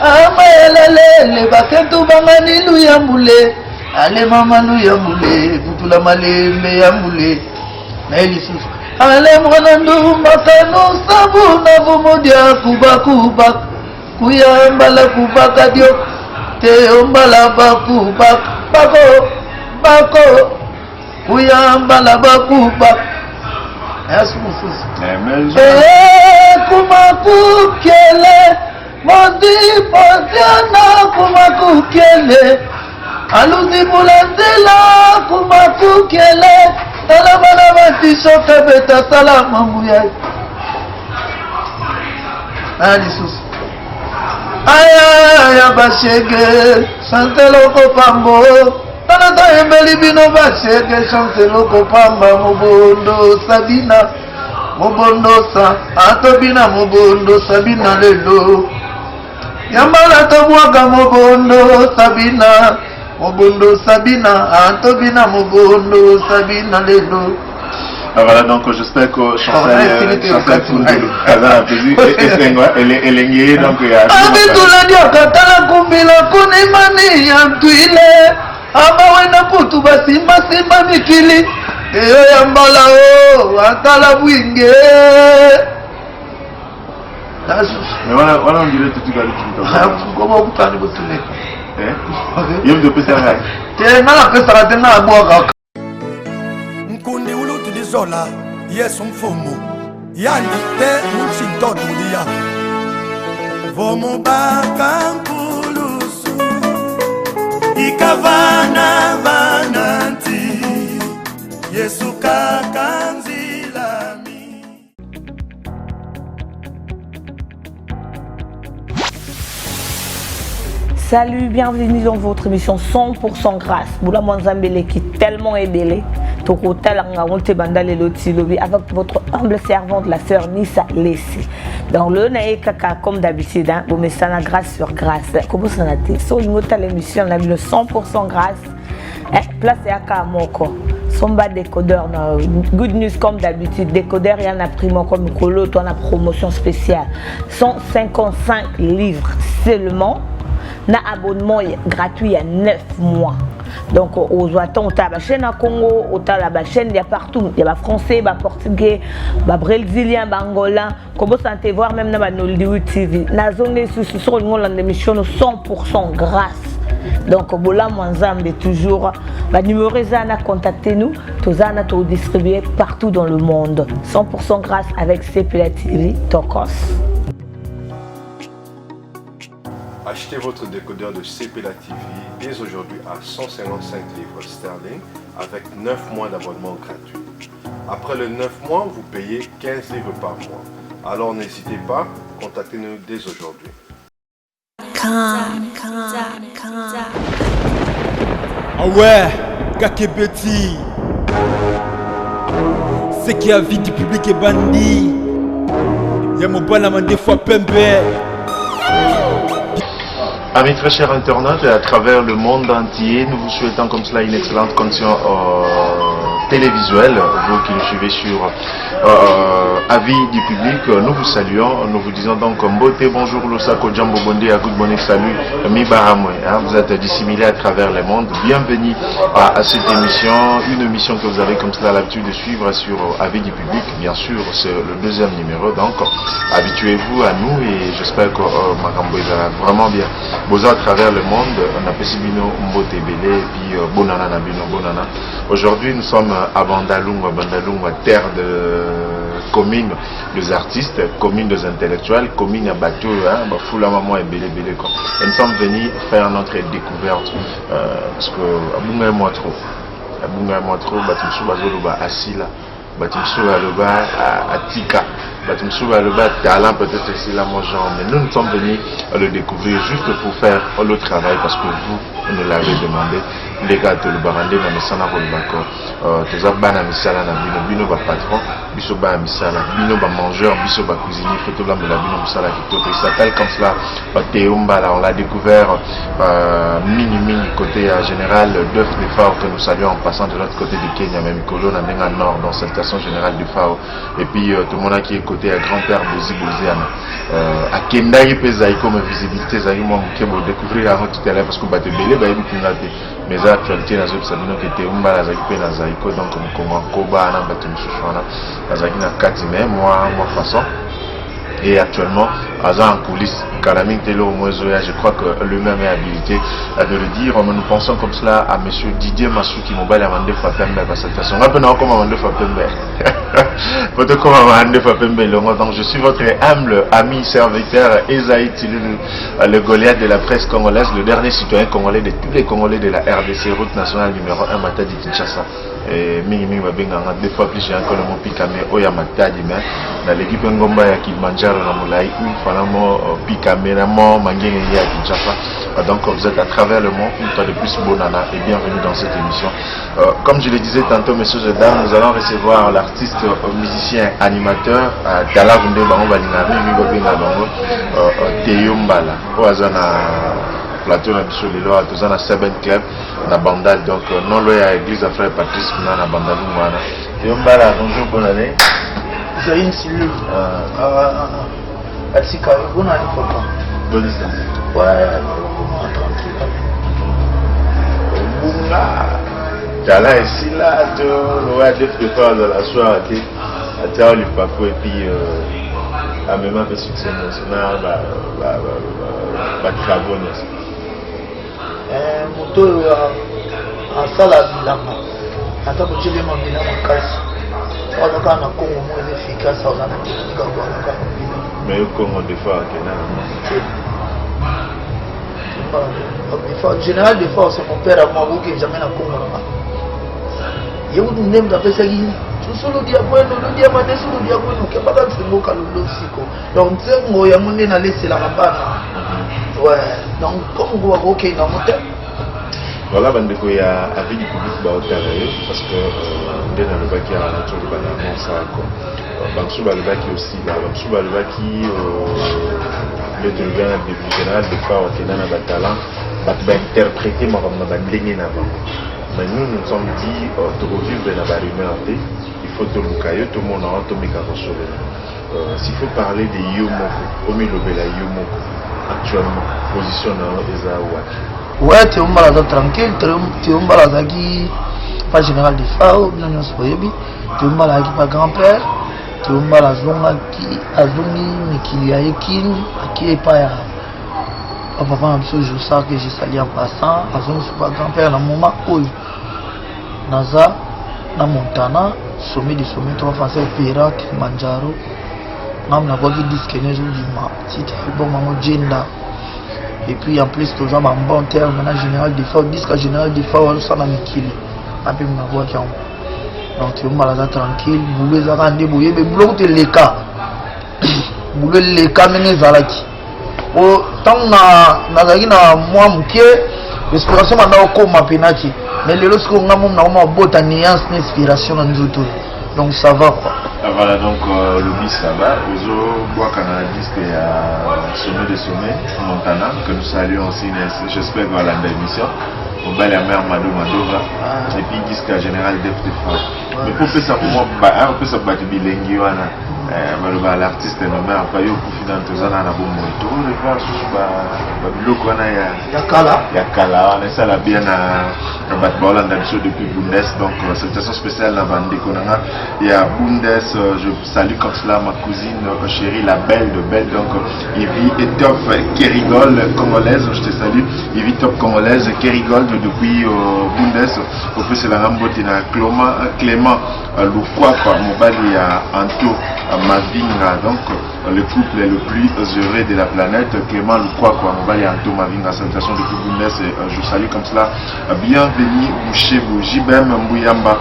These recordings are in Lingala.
Amayelelele bakentu bangani luyambule ale mama luyambule butula malembe yambule naye lisusu ale mwana ndumba kanu sabu na vumudia kubakuba kuyambala kubaka dio teyombala bakuba bako bako kuyambala bakuba yasu mosusu kumakukele mozipoziana kumakukele aluzibula nzela kumakukele tala bana batishoka beta sala mambuya aya lisusu aya ya bashege chanteloko pambo tala toyembeli bino bashege chanteloko pamba mobondo sabina Mobondosa atobina mobondo sabina lelo yambala tobwaka mobondo sabina mobondo sabina atobina mobondo sabina lelo. Ah, voilà, donc j'espère que Chancel, Chancel Kundulu, aza na plaisir, esengo, elengi donc ya. Abitula dioka tala kumbila kunimani ya ntwile Amawena kutu basimba simba mikili eyo ya mbala o atala bwinge. Mais wana wana on dirait totikali tuta. Koma okutani botune. Eh? Yo mtu opesa ngai. Te nga napesaka te nga nabwakaka. Nkundi ulutu dizola Yesu mfumu yandi te mutshintotulia vomubaka mpulusu ikavana vananti Yesu kaka nzilami. Salut, bienvenue dans votre émission 100% grâce. Boula Mwanzambele qui tellement ebele. Tokotala nga te banda lelo ti lobi avec votre humble servante la sœur Nissa Lessi. Donc le naye kaka comme d'habitude hein, bomesana grâce sur grâce. Kobosana te. So olingi otala émission na bino 100% grâce. Eh, place yaka moko. Somba décodeur na good news comme d'habitude décodeur ya na prix moko mikolo to na promotion spéciale 155 livres seulement na abonnement gratuit ya 9 mois donc ozwa ntango otala bachaîne ya congo otala bachaîne ya partout ya bafrançais baportugais babrésilien baangolais kobosana te voir même na banollywood tv nazongi lisusu soki olingi olanda émission no 100 grâce donc bolamu ya nzambe toujours banumero eza na contacte nous toza na todistribue partout dans le monde 100 grâce avec cpla tv tokos. Achetez votre décodeur de CPLA TV dès aujourd'hui à 155 livres sterling avec 9 mois d'abonnement gratuit. Après les 9 mois, vous payez 15 livres par mois. Alors n'hésitez pas, contactez-nous dès aujourd'hui. Ah ouais, Kakebeti. Ce qui a vie du public est bandit. Ya mobala mandefu pembe. Amis très chers internautes et à travers le monde entier, nous vous souhaitons comme cela une excellente condition télévisuelle. Vous qui nous suivez sur avis du public, nous vous saluons, nous vous disons donc mbote, bonjour Losako, Jambo Bonde, à good morning, salut, Mi Baramwe. Hein, vous êtes dissimulés à travers le monde. Bienvenue à cette émission, une émission que vous avez comme cela l'habitude de suivre sur avis du public. Bien sûr, c'est le deuxième numéro, donc habituez-vous à nous et j'espère que makambo ezala vraiment bien. Boza à travers le monde, on a bino mbote ebele et puis bonana na bino bonana. Aujourd'hui, nous sommes à Bandalungwa, Bandalungwa, terre de commune des artistes, commune des intellectuels, commune à bateau, hein, bah, foula maman ebele ebele quoi. Et nous sommes venus faire notre découverte parce que abunga moi trop. Abunga moi trop, bato mosusu bazoloba asila, bato mosusu baloba atika, bato mosusu baloba talent peut-être esila mon genre, mais nous nous sommes venus le découvrir juste pour faire le travail parce que vous nous l'avez demandé. Nde kaka tolobaka nde na mesana kolobaka toza bana misala na bino, bino ba patron, biso bana misala, bino ba mangeur, biso ba cuisinier, faut tolambela bino mosala kitoko. Il s'appelle comme cela Théo Mbala, on l'a découvert mingi mingi côté ya général Duff de Fao que nous saluons en passant de l'autre côté du Kenya, même Kolo na ndenge nord, dans salutation générale de Fao. Et puis tomonaki côté ya grand-père Bozi Boziana. Akendaki mpe ezali comme visibilité ezalaki mwa moke, bodécouvrir yango tout à l'heure parce que bato ebele bayebi mpenza te, mais eza actualité. Nazoyebisa bino ke Théo Mbala azalaki mpe na Zaiko, donc mokongo akoba na bato mosusu wana azalaki na kati, mais mwa façon. Et actuellement aza en coulisses kala mingi te, eloko mo ezoya. Je crois que lui-même est habilité à de le dire, mais nous pensons comme cela à monsieur Didier Masuki, mobali ya mandefu ya pembe. Basalutation nga mpe naokoma mandefu ya pembe po tokoma mandefu ya pembe elongo. Donc je suis votre humble ami, serviteur Esaïe Tilulu, le Goliath de la presse congolaise, le dernier citoyen congolais de tous les Congolais de la RDC, route nationale numéro 1, Matadi Kinshasa. Mingimingi babenganga deux fois plus géant que le mont Pikame oyo ya Matadi, mais naleki mpe ngomba ya Kilimanjaro na molai une fois na mont Pikame na mont Mangengenge ya Kinshasa. Donc vous êtes à travers le monde, une fois de plus, bonana et bienvenue dans cette émission. Comme je le disais tantôt, messieurs et dames, nous allons recevoir l'artiste, musicien, animateur Tala Vunde, bango balinga mingi babenga bango Théo Mbala, oyo aza na plateau na biso lelo. Toza na Seven Club na Bandal, donc non loin ya église ya frère Patrice kuna na Bandalungu wana. Théo Mbala, bonjour, bonne année. Zaïn Silu. Atika, bonne année papa. Bonne distance. Ouais, vraiment tranquille. Obunga tala esila to loya defdefa azala soir te, atia lipapo et puis amema mpe succès nyonso na batravaux nyonso. Moto oyo asala bilanga ata kotieli mabina makasi, aza kaka na Kongo mo eza efficace, aza na technique akwaka kaka mobina. Mais yo Kongo des fois akenda nango. Général de force, mon père à moi, akoki jamais na Kongo nanga. Ye kutu nde moto apesaki susulu dia kweno ludia madesu ludia kweno kebaka nsengo kalolo siko. Donc nsengo yango nde naleselaka bana. Ouais, donc Kongo bakokende yango te. Voilà, bandeko ya avis du public baotala yo parce que nde nalobaki awa, natoloba na mosako, bamosusu balobaki osila, bamosusu balobaki nde tolobi na début, général de fois okenda na batalent, bato bainterpréter makambo na bandenge na bango. Mais nous nous sommes dit tokovivre na barumeur te, il faut toluka yo, tomona wana, tomeka kosolela. S'il faut parler de yo moko, omilobela yo moko, actuellement position na yo eza wapi? Ouais, Théo Mbala aza tranquille. Théo Mbala azalaki pa général de Fao, bino nyonso boyebi. Théo Mbala azalaki pa grand-père. Théo Mbala azongaki, azongi mikili ya Ekini, aki epai ya papa na biso Josar, que je salue en passant. Azongi so pa grand-père. Na moment oyo naza na Montana, sommet du sommet, trois français, opéra Kilimanjaro. Ngambo nakwaki disque ne ezobima, titre album yango Jenda. Et puis en plus toza ba bon terme na général Defao. Disque général Defao azosala mikili ape nabwaki yango. Donc Théo Mbala aza tranquille, bulu ezaka nde boyebe biloko te, eleka bulu, eleka ndenge ezalaki. Po ntango nazalaki na mwa moke, inspiration banda okoma mpena te, mais lelo sikoyo nga momu nakoma kobota nuance na inspiration na nzoto. Donc ça va quoi. Ah, voilà, donc le bis là-bas, ozobwaka na disque ya sommet de sommet Montana, que nous saluons aussi, j'espère qu'on a l'émission, mobali ya mare Mado Madova. Ah. Et puis disque ya général Def de Fa. Mais po opesa mwa opesa bato bilengi wana, baloba l'artiste nommé apa, yo okufi nano, toza na bomoi, tokorevoir susu babiloko wana ya ya kala. Ya kala wana esala bien na bato baolanda biso depuis Bundes. Donc salutation spéciale na bandeko na nga ya Bundes. Je salue comme cela ma cousine chérie, la belle de belle, donc Ivy Etop Kerigol congolaise. Je te salue, Ivy Top congolaise Kerigol depuis Bundes. Opeselanga mbote na Clément Lukwapa, mobali ya Anto Mavinga. Donc Le couple est le plus heureux de la planète. Clément Lukwakwa, Mobali Anto Mavinga, salutations depuis Bundes. Et, je salue comme cela. Bienvenue Bouchebou, JBM Mbuyamba,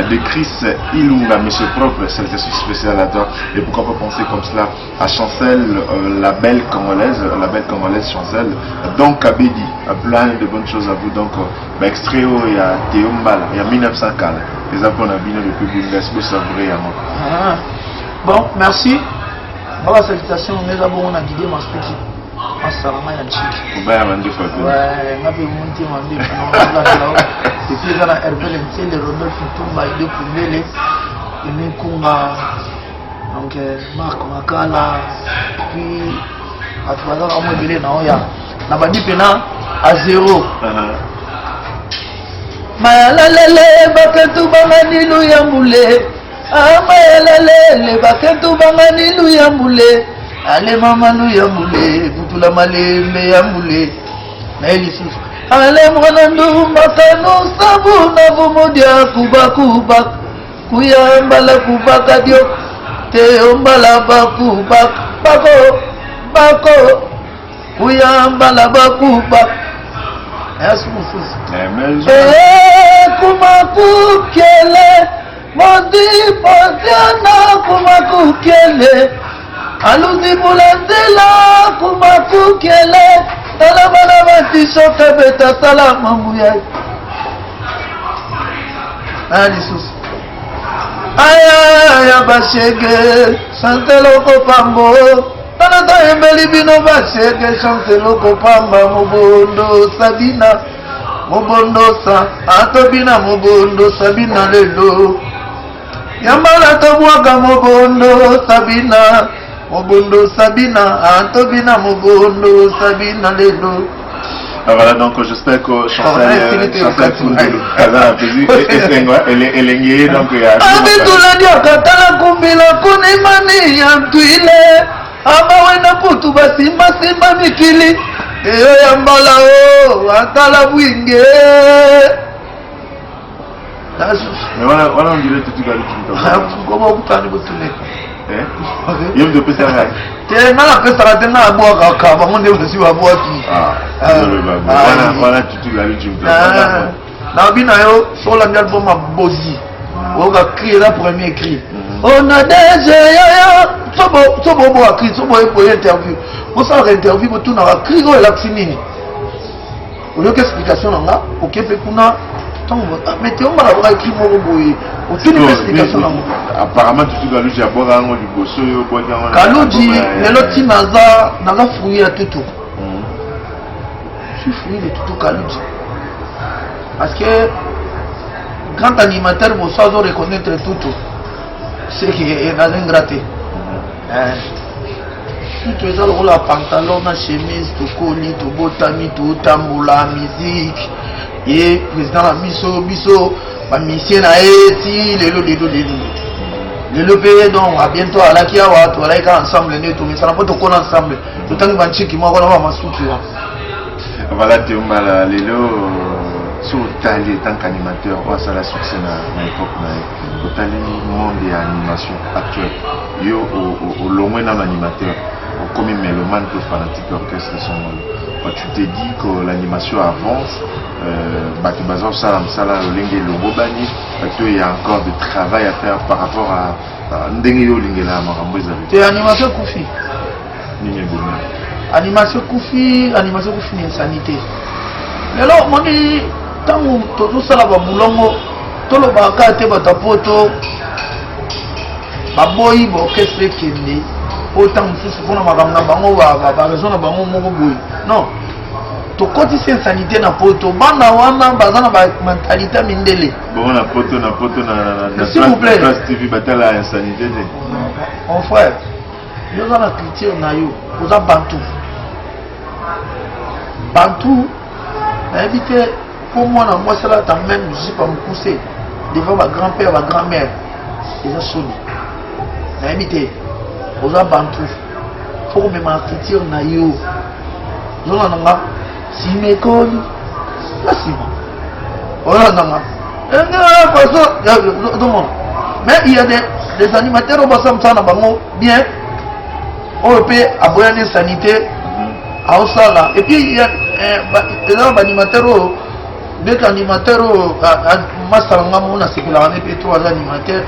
de Chris Ilunga, monsieur propre, salutations spéciales à toi. Et pourquoi pas penser comme cela à Chancel, la belle congolaise Chancel. Donc Abedi, plein de bonnes choses à vous. Donc, bah, extrait, il y a Théo Mbala, il y a 1900 Kala. Les apprendre à Bino depuis Bundes, pour savourer à moi. Ah. Bon, merci. Nga basalutation nga eza bongo na Didier Masuki masala ngai ya ntiki. Obaya mandefu ape. Ouais, nga mpe monte mandefu et puis eza na Hervé Lentele, Rodolphe Ntumba, Ide Pundele, Emi Kunga, donc Marc Makala, puis bato bazaka mwa ebele na oya na bandi mpena à zéro. Mayalalele baketu banganilu ya mbule amayalalele baketu banganilu ya mbule ale mamalu ya mbule butula malembe ya mbule naye lisusu ale mwana ndumba kanu sabu na vumudia kubakuba kuyambala kubaka dio teyombala bakuba bako bako kuyambala bakuba ayasi mosusu kumakukele mozi poziana kumakukele aluzibula nzela kumakukele tala bana batishoka beta sala mambuya aya lisusu aya ya bashege chanteloko pambo tala tayembeli bino bashege chanteloko pamba mobondo sabina mobondosa atobina mobondo sabina lelo yambala tobwaka mobondo sabina mobondo sabina atobina mobondo sabina lelo. Ah, voilà, donc j'espère que Chancel, Chancel Koundou, elengi, donc il y a. Abituladiaka tala kumbila kunimani ya ntwile abawena putu basimbasimba mikili eyo ya mbala o atala bwinge. Mais voilà, voilà, on dirait tout à koma okutani botune. Ye moto opesaka? Te, nga napesaka te, nga nabwakaka, bango nde basi babwaki. Wana tutu galuti. Nabi na yo, so olandi album ya Bozi, oyoka cri eza premier cri ona DG yoyo. So boboka cri, so boye interview, bosalaka interview, botunaka cri oyo elakisi nini, oyoki explication na nga. Oke mpe kuna ntango mais Teo Mbala oka cri moko boye, otuni mpe explication nango. Apparemment tutu Galuji abwaka yango liboso oyo obwaki yango. Kaluji lelo ti naza fruit ya Tutu, je suis fruit de Tutu Kaluji, parce que grand animateur moso azo reconnaître Tutu, c'est que naza ingrat te. Tutu eza lokola pantalon na chemise, tokoli, tobotami, totambola musique, ye président na biso, biso bamusicien na ye ti lelo lelo lelo lelo mpe. Donc a bientôt alaki awa, toalaki kaka ensemble nde tomesana mpo tokona ensemble, totangi banchiki moko na bamasuki wana. Voilà, Teo Mbala, lelo so otali en tant qu'animateur oyo asala succès na époque na ye, otali monde ya animation actuelle, yo olongwe nano animateur, okomi mélomane to fanatique orchestre songolo, tu te dis que l'animation avance, bato baza kosala mosala lolenge elongo bani, to il y a encore de travail à faire par rapport à ndenge yo olingela makambo ezali? Te, animation ekufi. Nini ebomi? Animation ekufi, animation ekufi na insanité. Lelo omoni ntango tozosala babulongo, tolobaka kaka te bato ya poto baboyi baorchestre ekende po ntango mosusu mpona makambo na bango, baraison na bango moko boye. Non, tokotisi insanité na poto, bana wana baza na bamentalité ya mindele. Bongo na poto na S'il vous plaît. Place TV batala insanité te? Mon frère, yo oza na culture na yo, oza bantu, bantu nayebi te mpo mwana mwasi alata même jupe ya mokuse devant bagrand père, bagrand mère, eza soni. Nayebi te, oza bantu, faut komema culture na yo. Ozolanda nga? Nsima ekoli na nsima, ozolanda nga façon ozomona. Mais il y a des animateurs oyo basala mosala na bango bien. Oyo mpe aboyani insanité aosala. Et puis eza na baanimateur oyo ndeti animateur oyo masala nga moko nasepelaka ne mpe to aza animateur.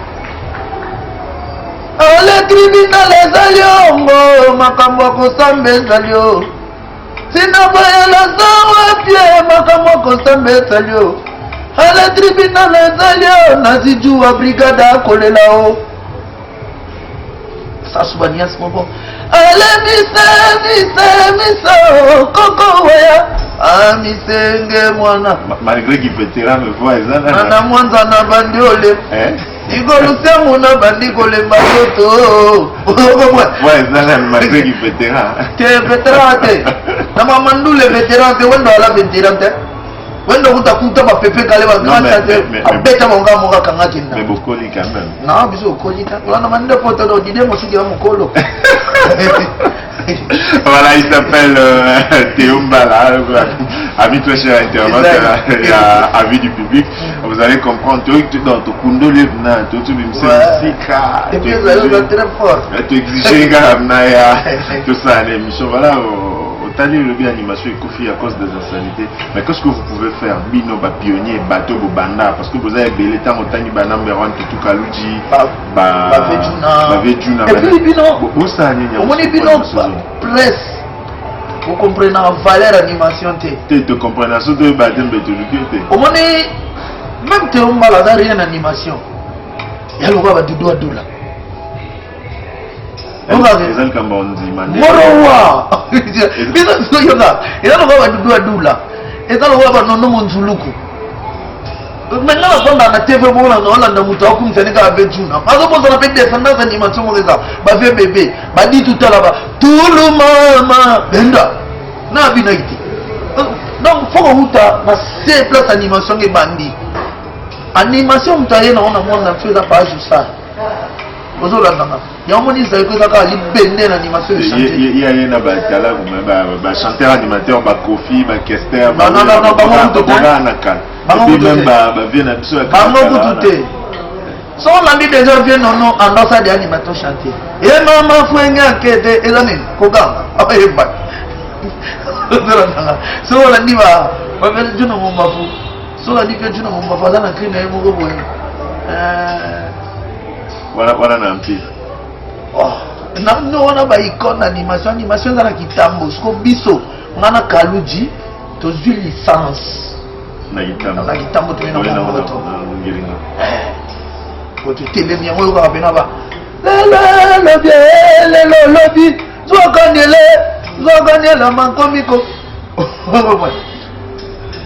Ale tribunal ezali ongo makambo ya kosamba ezali o tina boyela za wapie makambo ya kosamba ezali o ale tribunal ezali o nazijuwa brigade akolela o sasu baniasi moko ale mise mise mise koko waya amisenge mwana. Malgré qu'il vétéran, mais voix eza na mwanza na bandi ole ikolusiangu na bandi kolemba nzoto. Voix eza na malgré qu'il vétéran. Te, vétéran te, na mamandule vétéran te, wendo ala vétéran te, wendo kuta kuta bapepe kale bagrand chanteur abeta bango moko akanga kenda. Mais bokoli quand même. Non, biso okoli ta kolanda mande poto do dide mosuki ya mokolo. Voilà, il s'appelle Théo Mbala, ami très cher internaute et avis du public. Vous allez comprendre, dans ton kundo na tout tout sika. Et puis vous allez très fort. Tu exiges tout ça une émission. Voilà, otali lobi animation ekufi à cause des insanités. Mais qu'est-ce que vous pouvez faire bino ba pionnier bateau bobanda, parce que vous avez belé tant otangi ba number one Tutu Kaluji, ba ba Vejuna. Ba Et puis bino bosala nini? Omoni bino presse okomprena valeur animation te. Te, tocomprena so toyeba te mbe toluki te. Omoni même te ombala aza rien animation ya lokola badudu adula. Eza likambo ondima. Morowa biso toyoka eza lokola badudu adula, eza lokola banono monzuluku. Me nga nafandaka na TV moko olanda moto akumisa ndenge ave juna azobosana mpe descendance animation moko eza bave bebe badi tutala ba tulu mama benda na abinaki te. Donc fo kouta na se place animation ngo ebandi. Animation moto aye nango na mwana biso eza page osala ozolandanga yango moni ezali ko eza kaka libende na animation. Ye aye na batalaku bachanteur animateur, bakofi, bakester. Bango kutu te. Na kala même bavie na biso. Bango kutu te. So olandi déjà vie nono andasa de animateur chantier e mama fuenge akete eza nini kokanga abayeba ozolandanga. So olandi ba Juno Mombafu, so olandi mpe Juno Mombafu aza na cri na ye moko boye. Wana na empire. Nano wana baicone animation animation eza na kitambo. Siko biso nga na Kaluji tozwi licence na kitambo, toye na moto po totelemi yango oyokaka mpena ba lelo elobi lelo olobi zwakaniele zwakaniela makomiko.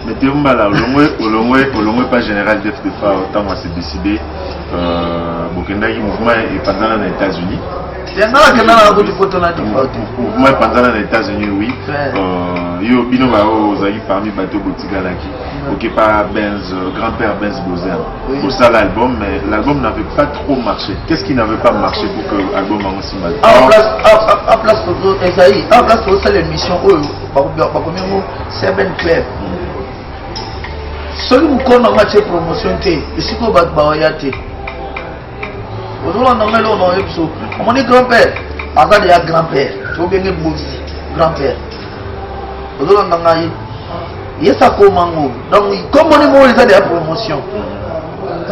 Mais Théo Mbala, olongwe olongwe olongwe pas général Def de Fao ntango ase décidé bokendaki mouvement epanzana na États-Unis. Yanga nakenda na kuti poto na Defao te. Mouvement epanzana na États-Unis, oui. Yo bino bao ozalaki parmi bato botikalaki okepa Benz, grand-père Benz Bozer, osala album, mais l'album n'avait pas trop marché. Qu'est-ce qui n'avait pas marché pour que album yango simba? A place ezali a place tosala émission oyo bakomi yango Seven Club. Soki mokolo nango atie promotion te, esika oyo bato baoya te. Ozolanda ngai eloko na oyebi biso. Omoni grand père aza deya grand père, tobenge Bozi grand père. Ozolanda ngai yesa komango donc komoni moko eza deya promotion.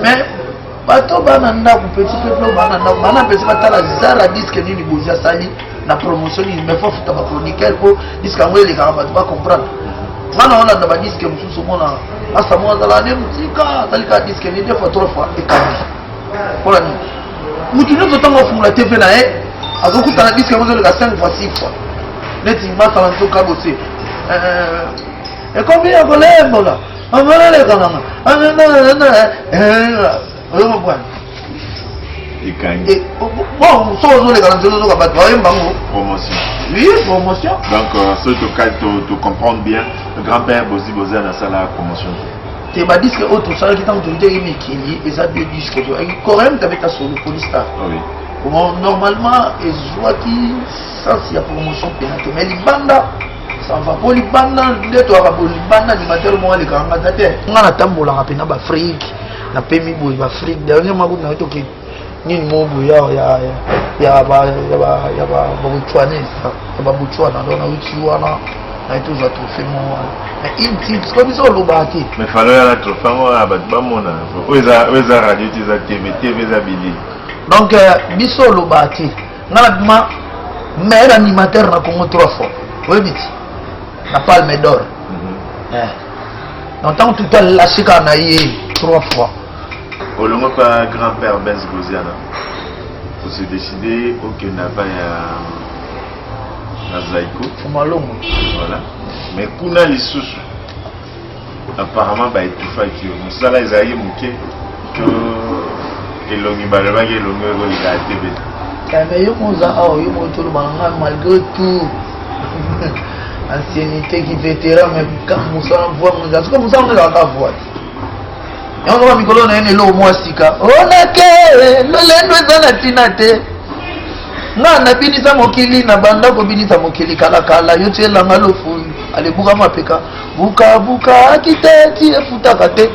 Mais bato bana ndako, petit peuple oyo bana ndako bana pesi batala zara disque nini Bozi asali na promotion nini, mais fo afuta bachroniqueur mpo disque yango elekaka bato bacomprendre. Nga na olanda badisque mosusu, omona masa moko azala ne mosika asali kaka disque ni deux fois trois fois ekangi. Mpona nini? Motu nyonso ntango afungola TV na ye azokutana disque yango ezoleka 5 fois 6 fois. Neti masala nzoka bose ekomi ya kolembola amaleleka nanga ozokomprendre. Ekangi. Bon, so ozoleka na nzela ozoka bato bayemba yango. Promotion. Oui, promotion. Donc soki to comprendre bien, grand-père Bozi Bozi nasala promotion te. Badisque oyo tosalaki ntango toyitaki mikili eza deux disque toyaki Corem tabeta solo Polystar. Bon, normalement ezwaki sens ya promotion mpena te, mais libanda ça va po libanda nde toyaka bo libanda animateur moko alekaka nga ta te. Nga natambolaka mpena baafrike, napemi boye baafrike. Dernièrement kutu naye toke Nini moko boye ya ya ya ba ya ba ya ba Botswanais, ya ba Botswana. Donc nauti wana, naye tozwa trophée moko wana, mais une titre biso olobaka te. Mais falo ya na trophée yango wana, bato bamona oyo eza radio te, eza TV. TV eza bilili. Donc biso olobaka te. Nga na bima meilleur animateur na Congo trois fois, oyebi ti na Palme d'Or. Donc ntango tuta lâché kaka na ye trois fois. Olongo pa grand père Benz Boziana, ose décidé okende ava ya na Zaiko. Fumalongo. Voilà, mais kuna lisusu apparemment baetufaki yo. Mosala ezalaki moke to elongi balobaki elongi oyo ekoleka te be? Mais yo moza awa, yo mo toloba na ngai, malgré tout ancienneté ki vétéran, mais mosala voix moza soki mosala ngo ezalaka voix te. Yango kaka mikolo na ye na eloko mwa sika onake lolendo eza na ntina te. Nga nabinisa mokili, na banda kobinisa mokili kalakala. Yo tielanga lofu alebuka mapeka bukabuka akite ti efutaka te.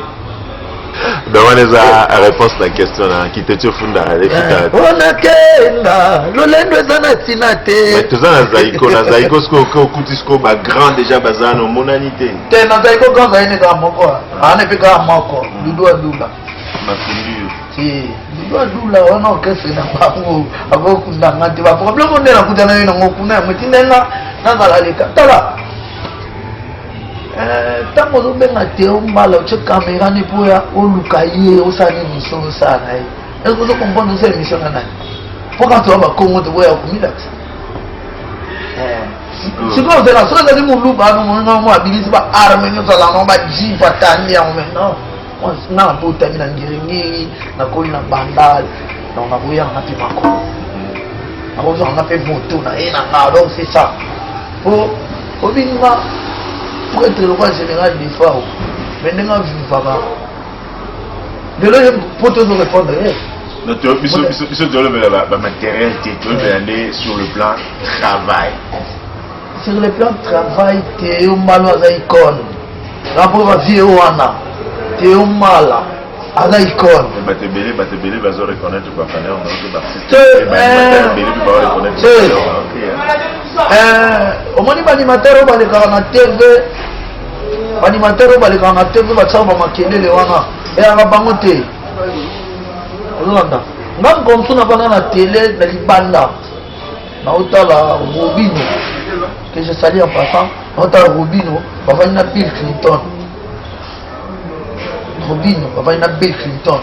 Donc wana eza réponse na question na kite ti ofundaka, efutaka te. Onakenda lolendo eza na ntina te. Mais toza na Zaiko. Na Zaiko sikoyo okuti sikoyo bagrand déjà baza na omonani te. Te, na Zaiko grand azali ne kaka moko, ana mpe kaka moko, Dudu Adula. Bakundi yo. Te, Dudu Adula wana orchestre na bango, akokundanga te. Baproblème nde nakutana ye nango kuna, yango etindenga nazala leka. Tala, ntango ozobenga Teo Mbala, otie caméra ne mpo ya oluka ye, osala na émission, osala na ye, est-ce ozo comprendre? Osala émission na nani? Mpo kaka toya Bakongo, toboya komilakisa. Sikoyo ozela soki ezali moluba mo abilisi baarme nyonso, azala bajeep, atandi yango. Mais non, nga nabotami na Ngiringiri, nakoli na Bandal, donc nakoyanga mpe makolo, nakozwanga mpe moto na ye na nga. Donc c'est ça, po obinga prêtre lokwa général Defao, mais ndenge avivaka lelo ye po tozo répondre ye. Biso tolobela bamatériel te, tolobela nde sur le plan travail. Sur le plan travail, Teo Mbala aza icône. Rapport bavie wana, Teo Mbala aza icône. Bato ebele, bato ebele bazo reconnaître bavaleur na yo, baartiste ebele mpe baoreconnaître. Omoni baanimateur oyo balekaka na TV, baanimateur oyo balekaka na TV batiaka bamakelele wana, eyaka bango te. Ozolanda nga nkomso na bana na télé na libanda, naotala Robino, que je salue en passant, naotala Robino bavandi na Bill Clinton. Robino bavandi na Bill Clinton,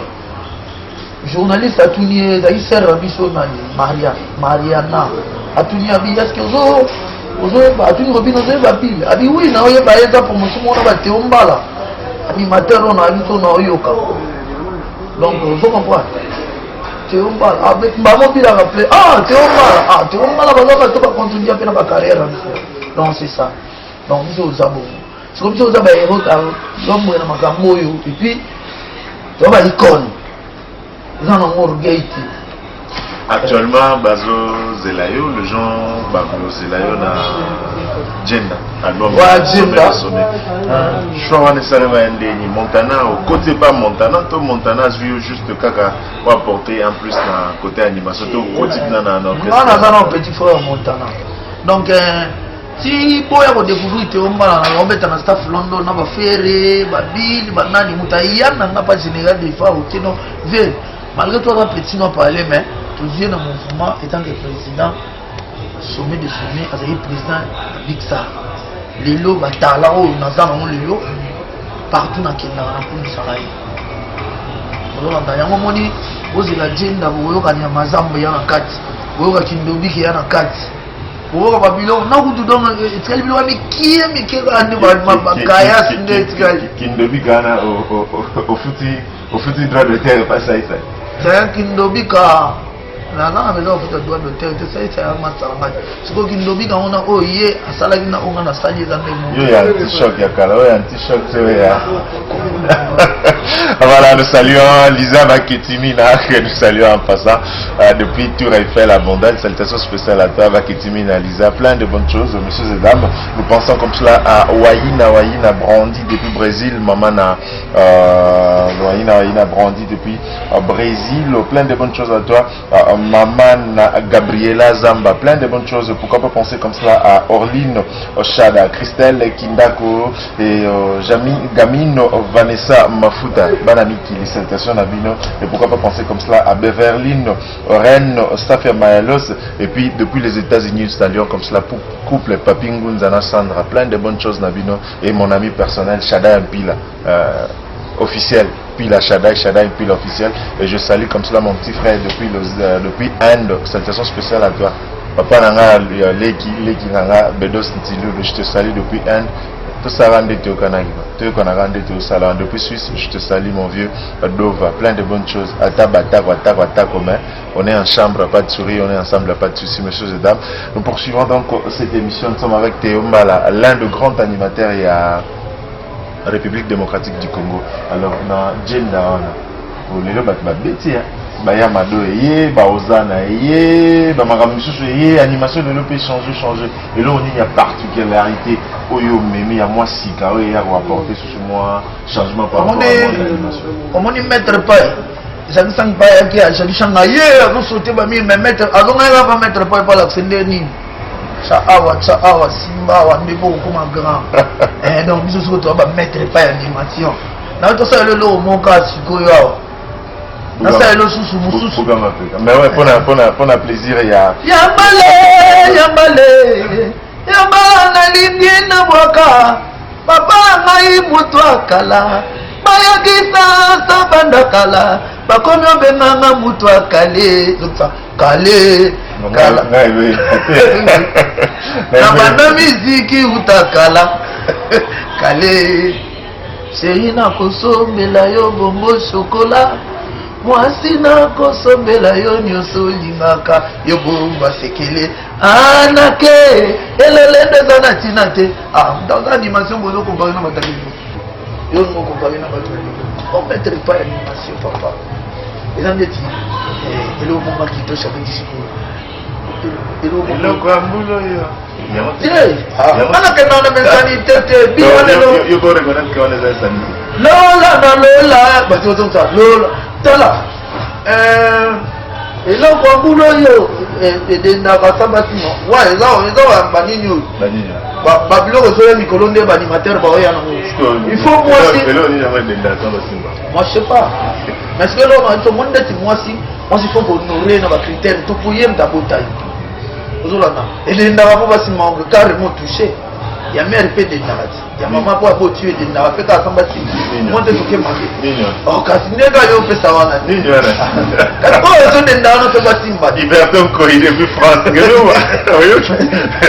journaliste atuni ye, ezali sere na biso nani, Maria Mariana, atuni abi: est ce que ozo ozoyeba? Atuni Robino: ozoyeba Bill? Abi: oui, naoyeba ye, eza promotion moko na bateo Mbala, animateur oyo na biso naoyoka. Donc ozo comprendre, Teo Mbala bamobilaka mpe, ah, Teo Mbala, ah, Teo Mbala, baza bato bacontribue mpe na bacarrière na biso. Donc c'est ça. Donc biso oza bongo, siko biso oza bahéros lomboye na makambo oyo, et puis toza baicône, eza nango orgueil te. Actuellement bazozela yo, le gens bazozela yo na Jenda, album. Ouais, Jenda. Sommet choix wana esalema ya ndeni Montana okoti pa Montana to Montana azwi yo juste kaka po apporter en plus na côté animation to okoti mpena na nga naza na petit frère Montana. Donc ti boya kodécouvrir Teo Mbala na obeta na staff London na bafere babili banani, moto aya na nga pa général Defa okeno ve, malgré tout aza petit no parler, mais tozwi na mouvement étant que président Sommet de Sommet, azali président ya Big Star. Lelo batala oyo naza nango lelo, partout nakendaka nakumisaka ye. Ozolanda yango, omoni, ozela Jenda, bokoyokani ya mazambo ya na kati, boyoka kindobiki ya na kati, boyoka babiloko nakutu. Donc etikali biloko ya mikie mike kaka nde bakayasi nde etikali. Kindobi kana ofuti droit d'auteur pa Saisa? Saya kindobika naza na besoin kofuta droit d'auteur te. Saisa ya masala ngai sikoyo kindobika ngo na oyo ye asalaki na oyo nga nasali eza nde. Yo ya anti-choc ya kala, oyo ya anti-choc te, oyo ya Voilà, nous saluons Lisa Baketimina, que nous saluons en passant depuis Tour Eiffel à Bondal. Salutations spéciales à toi, Baketimina, Lisa. Plein de bonnes choses, messieurs et dames. Nous pensons comme cela à Waina, Waina Brandi depuis Brésil. Maman a Waina, Waina Brandi depuis Brésil. Plein de bonnes choses à toi. Maman Gabriela Zamba. Plein de bonnes choses. Pourquoi pas penser comme cela à Orline Oshada, Christelle Kindako et Jami Gamino Vanessa Mafuta. Banamiki, les salutations Nabino. Et pourquoi pas penser comme cela à Beverline, Rennes, Safia Mayalos. Et puis depuis les États-Unis, saluons comme cela pour couple Papingu Nzana Sandra. Plein de bonnes choses Nabino. Et mon ami personnel Shada Mpila. Officiel, Pila Shaddai, Shaddai Pila officiel. Et je salue comme cela mon petit frère depuis Inde. Salutations spéciales à toi. Papa Nanga, Leki, Leki Nanga, Bedos Ntilu, je te salue depuis Inde. Tout ça rende depuis Suisse, je te salue mon vieux Dova. Plein de bonnes choses. Ata, batako, atako, mais on est en chambre, pas de souris, on est ensemble, pas de soucis, messieurs et dames. Nous poursuivons donc cette émission. Nous sommes avec Théo Mbala, l'un des grands animateurs et à République démocratique du Congo. Alors, na Djenda wana, lelo bato babeti baya mado eye baozana eye bamakambo misusu eye animation lelo mpe change change. Eloko nini ya particularité oyo omemi ya mwa sika oyo eya koapporter susu mwa changement par rapport à l'animation? Omoni maître pai ezalaki sangi pai ayaki azalisanga ye azosote bamire, mais maître azongaki pa maître pai po alakisa nde nini tsa awa, tsa awa, simba awa nde po okoma grand. Donc biso soki toza bamaître pai animation nayo tosala eloko moko kaka sikoyo awa, nasala elo susu mosusu. Mais ouais, mpona plaisir ya Yambale, yambale, yambala, nalingi na bwaka papa na ngai moto akala, bayakisa sa banda kala, bakomi obenganga moto akale kale kala. Na banda miziki uta kala kale. Chéri, nakosombela yo bongo chocolat, mwasi, nakosombela yo nyonso olingaka, yo bomba sekele anake elelende eza na ntina te. Ah, dans animation bozo comparer na bato ya liboso, yo ngo comparer na bato ya liboso, omettre pas animation papa eza ndeti eloko moko kitosha beti sikoyo. Eloko ya mbula oyo. Te, nga nakendaka na insanité te bino lelo. Yo ko reconnaître que wana eza insanité. Lola na lola, bato bazongisa lola, tala eloko ya mbula oyo edendaka sa basima wa eza banini oyo banini babiloko ezoya mikolo nde baanimateur baoya nango. Il faut mwasi Eloko nini yango edendaka sa basimba? Moi, je sais pas, mais ce que eloko tomoni ndeti mwasi, mwasi faut kohonorer na bacritère to po ye moto abota ye, ozolanda elendaka mpo basima carrément touché ya mare mpe edendaka ti ya mama mpo aboti yo, edendaka mpe kaka samba nsima mo te tokema te. Nini? Oh, kasi ndenge yo opesa wana te. Nini wana? Kasi oyo ezodendaka no so basimba te. Iberton Koyi depuis France. Je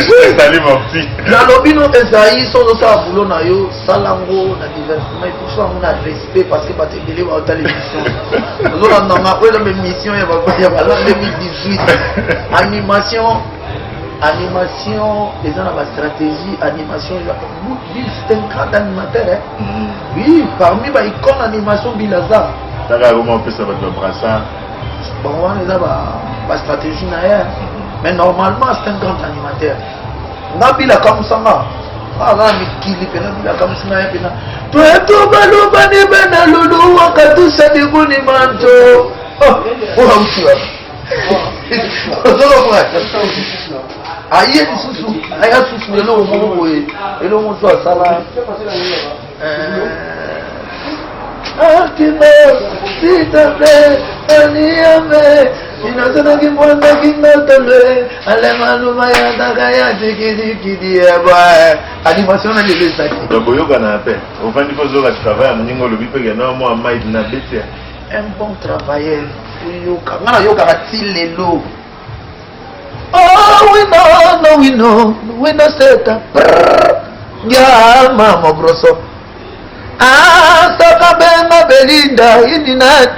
te salue, mon petit. Nalobi no ezali so ozosala boulot na yo, sala yango na divertissement et puis sala yango na respect, parce que bato ebele baotala émission ozolandanga oyo eza émission ya bala 2018. Animation eza na bastratégie, animation eza. Bill, c'est un grand animateur, hein? Oui, parmi baicône animation, Bill aza. Taka koma opesa bato ya brassard. Bon, wana eza bastratégie na ye, mais normalement c'est un grand animateur. Nga Bill akamusanga, aza na mikili mpena. Bill akamusi na ye mpena twetu balubani bena lulu wakatusa diguni manto oyo auti wapi? Ozolomona aye lisusu, aya susu eloko moko boye, eloko mosusu asala. Akima, s'il te plaît, aniame, inazonaki mwandaki ngatolwe, alema ya ya tikidikidi eba animation na lelo ezaki. Donc boyokana mpe ofandi mpo ozoyoka travail ya moninga, olobi mpe kena mwa mike na beti. Un bon travailleur oyoka, nga nayokaka ti lelo. Oh, wino no wino wino seta ya mama grosso ah saka benga belinda ininat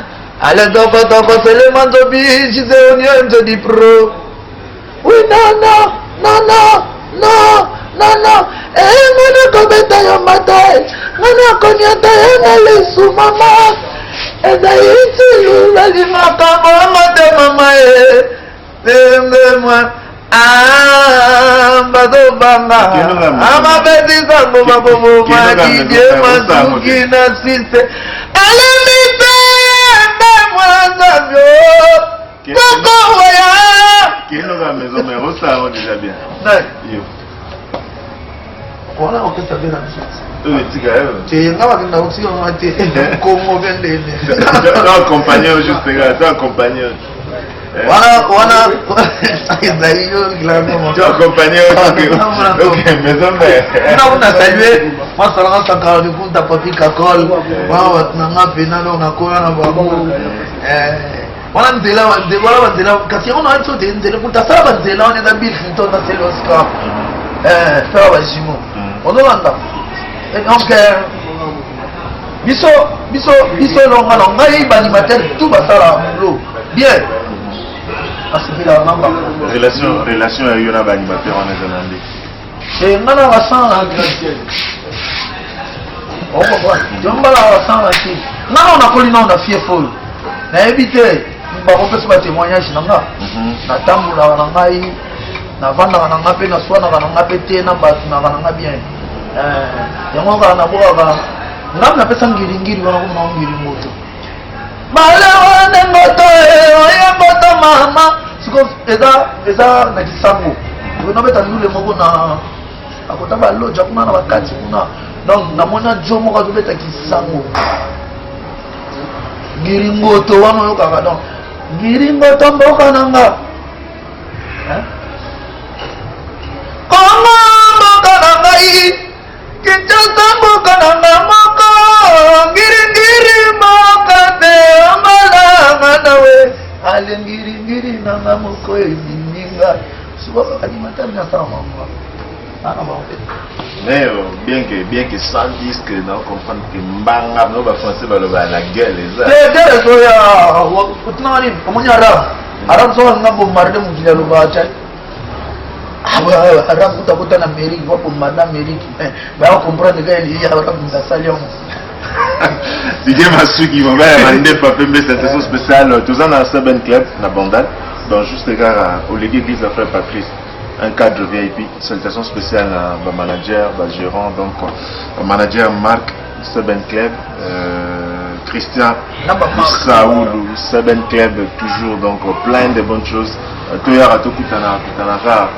ale toko toko selema nzobi jize onyo di pro. Oui, no no no no no no no engana kobeta yo mata. Nga nakonyata ye na lisu mama ezali ntilu nalingaka bongo te mama ye ndenge mwa ah, bazobanga amabeti sango bakoboma didie masuki na sise alembi te nde mwanzambi koko waya Kendo maison mais osala déjà bien. Nani? Yo. Wana orchestre mpe na biso. Oyo etika yo. Te nga bakenda kotika nga te. Kongo mpe ndende. To accompagner juste nga, to accompagner. Wana wana ezali yo glano. To accompagner ok. Ok, maison mère. Kuna kuna saluer masalanga Sankara de Kunta Papi Kakol. Wana bato na nga pena donc nakola na bango. Eh wana nzela wana banzela kasi yango na biso te nzela moto asala banzela wana eza Bill Clinton na Sele Oscar eh, sala bajumeau mm. ozolanda donc euh, biso biso biso elonga na ngai baanimateur tout basala boulot bien asepelaka na bango relation relation ya yo na baanimateur wana eza na nde Eh, nga na basala okombala basala te nga nao nakoli nao na fief oyo nayebi te bakopesa batémoignage na nga mhm. natambolaka na ngai navandaka na nga mpe naswanaka na nga mpe te na bato naka na nga bien eh, yango kaka nabokaka ngai napesa ngiringiri wana komona ngiri moto malewane moto eh, oye moto mama siko eza eza na kisango nabeta ndule moko na akota baloja kuna na bakati kuna donc namona jo moko azobeta kisango ngiringoto wana oyokaka donc ngiringoto mboka na nga kongo mboka na ngai Kinshasa mboka na nga moko ngiringiri mboka te omalanga nawe ale ngiringiri na nga moko ebiminga siko animateur nyasala mama ana bango te Mais euh, bien que bien que sans disque, non comprendre que mbanga, non ba français ba loba la gueule eza. Te gueule ezoya otunaka nini omoni arabe arabe soki alinga bombarde mokili aloba tya arabe kuta kota na amérique va bombarde amérique baya comprendre ka eliya arabe moto asali yango Didier Masuki, mobali ya mandefa pembe sensation spéciale toza na Seven Club na Bandal donc juste kaka oleki église ya frère Patrice un cadre VIP salutation spéciale na ba manager ba gérant donc ba manager Marc Seven Club euh, Christian Saoulou Seven Club toujours donc plein de bonnes choses euh, toyaka tokutana kutanaka